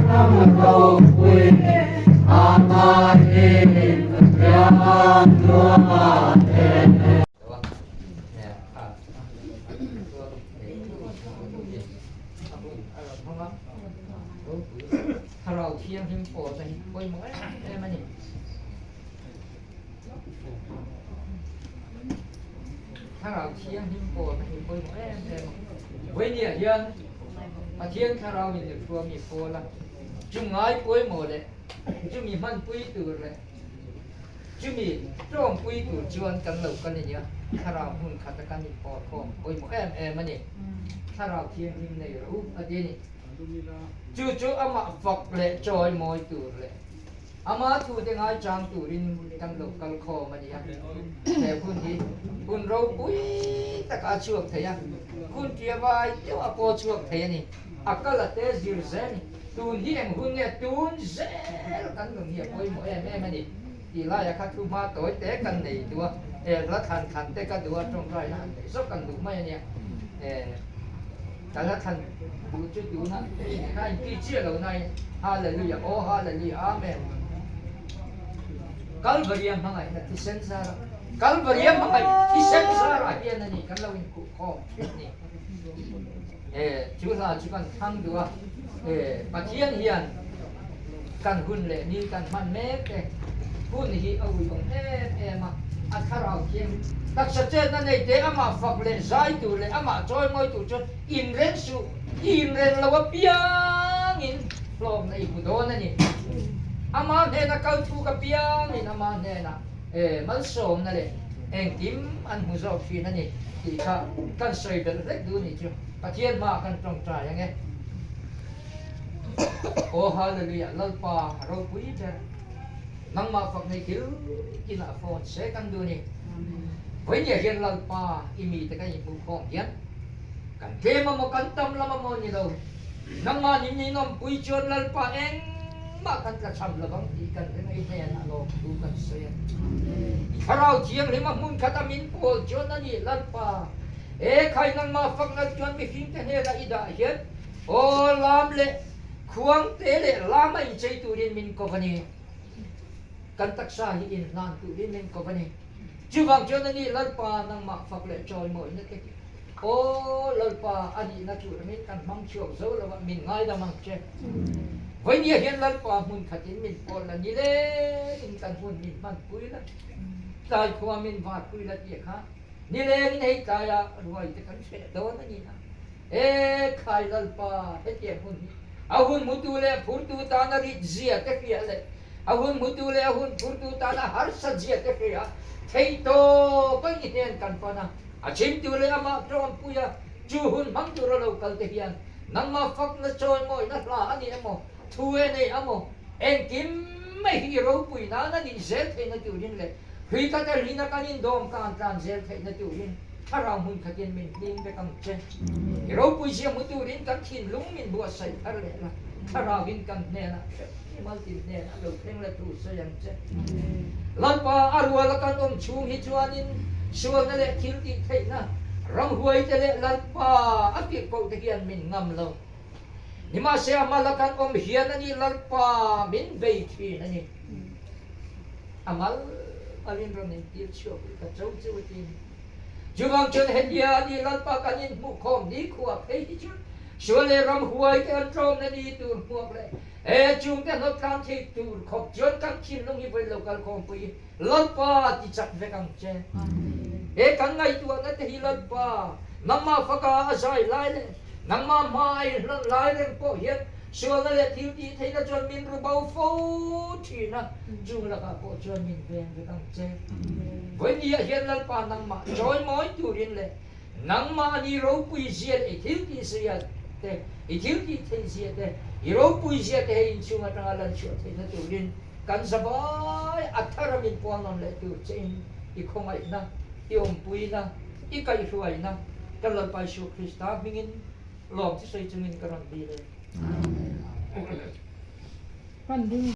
Ram ropui amahin Pathian nuam e. Thlarau Thianghlim pawlna hi pawimawh em em a ni. Thlarau Thianghlim pawlna hi pawimawh em em a. Vawinia hian Pathian Thlarau in hruami pawl a, chung ngai pawimawh leh chumi hmanpui tur leh chumi tawngpui tur chuan kan lo kal a nia. Thlarau hmun khata kan inpawl khawm pawimawh em em a ni. Thlarau Thianghlim nei rawh u a ti a ni. Chu chu amah fak leh chawimawi tur leh Ama thute ngaichang turin kan lo kal khawm a ni a, he hun hi hun ropui taka a chhuak thei a, hun tia vai deuh a paw chhuak thei a ni. A kal a te zir zel a ni. Tun hi eng hun nge tun zel kan nun hi a pawimawh em em a ni tih laia kha thu hma tawi te kan nei duh a, he hla thlan thlan te ka duh a, tawngtaina han neih zawk kan duh mai a nia. Ka la thlan duh chu tuna ka inti chiah lo nai Hallelujah aw Hallelujah Amen Kalvaria hmangaihna thisen zara Kalvaria hmangaih thisen zara hian a ni kan lo inkhuh khawm thin ni e chu hla chu kan thlang duh a e Pathian hian kan hun leh ni kan hman mek te hun hi a ui awm em em a, a thlarau thiam taksa chetna nei te amah fak leh zai tur leh amah chawi mawi tur chuan inren suh, i inren lo apiangin hlawkna i hmu dawn a ni. Ama hnena kal thuk apiangin ama hnenah malsawmna leh engkim an hmu zawk thin a ni tih kha kan sawi belh hlek duh ni chu Pathian hmaah kan tawngtai ang e. Aw Hallelujah Lalpa ropui ber nangmah fak nei thil kinah phone se kan duh ni. Vawinia hian Lalpa i mite kan inhmuh khawm hian kan tlem a maw kan tam lam a maw ni lo nangmah ni min awmpui chuan Lalpa engmah kan tla cham lovang tih kan ring a i hnenah lawmthu kan sawi a. I thlarau thianghlim a hmun khat a min pawl chuan a ni Lalpa e khai nangmah fakna chuan mihring te hnenah i dah hian Aw lam leh khuang te leh lam a inchei turin min kawp a ni. Kan taksa hi inhlan turin min kawp a ni. Chuvang chuan a ni Lalpa nangmah fak leh chawimawina te hi Aw Lalpa a nihna tur angin kan hmang chhuak zo lo a, min ngaidam ang che. Vawinia hian Lalpa hmun khatin min pawl la ni lengin kan hun min hmanpui la, tlai khua min varpui la tih kha nilengin hei tlaia ruai te kan hreh dawn a ni a. E khai Lalpa, hetiang hun hi a hun hmutu leh phurtu tana rit zia te hria leh a hun hmutu leh a hun phurtu tana harsa zia te hria theih tawp a ni hnen kan pan a, a chhimtu leh amah tawngpui a chu hun hmang tura lo kal te hian nangmah fakna chawimawina hla a ni emaw, thu e nei amaw, engkim mai hi i ropui nan a nih zel theihna turin leh hrui khat a hlina kan indawm kan tlan zel theihna turin Thlarau hmun khatin min hlim vek ang che. I ropui zia hmu turin kan thinlung min buatsaih thar leh la, Thlarauin kan hnenah hrep Maltin hnenah lo thleng la tur sawi ang che. Lalpa a ruala kan awm chhung hi chuanin sualna leh thil tih theihna ramhuaite leh Lalpa a tirhkohte hian min ngam lo. Nimahse a mala kan awm hian a ni Lalpa min bei thin a ni. A mal malin rawn intir chhuak i ka cho chu a ti. Chuvang chuan hetia a ni Lalpa kan inhmuh khawm ni khua phei hi chuan sual leh ramhuai te an tlawmna ni tur hmuak leh he chungte hnawt tlang thei tur khawp chuan kan thinlung hi vawi lo kal khawmpui Lalpa ti chak vek ang che. He kan ngaihtuahna te hi Lalpa nangmah faka a zai lai leh nangmah hma a inhlan lai reng pawh hian sualna leh thil tih theihna chuan min ru bo fo thin a, chung lakah pawh chuan min veng vek ang che. Vawinia hian Lalpa nangmah chawimawi turin leh nangmah a ni ropui zia leh i thil tih zia te, i thil tih theih zia te, i ropui zia te hei inchhung atanga lan chhuah theihna turin Kan zavai a thar a min puang nawn leh tur che in i khawngaihna, i awmpuina, i kaihhruaina kan Lalpa Isua Krista hmingin lawm chu sawi chungin ka rawn dil e. Amen.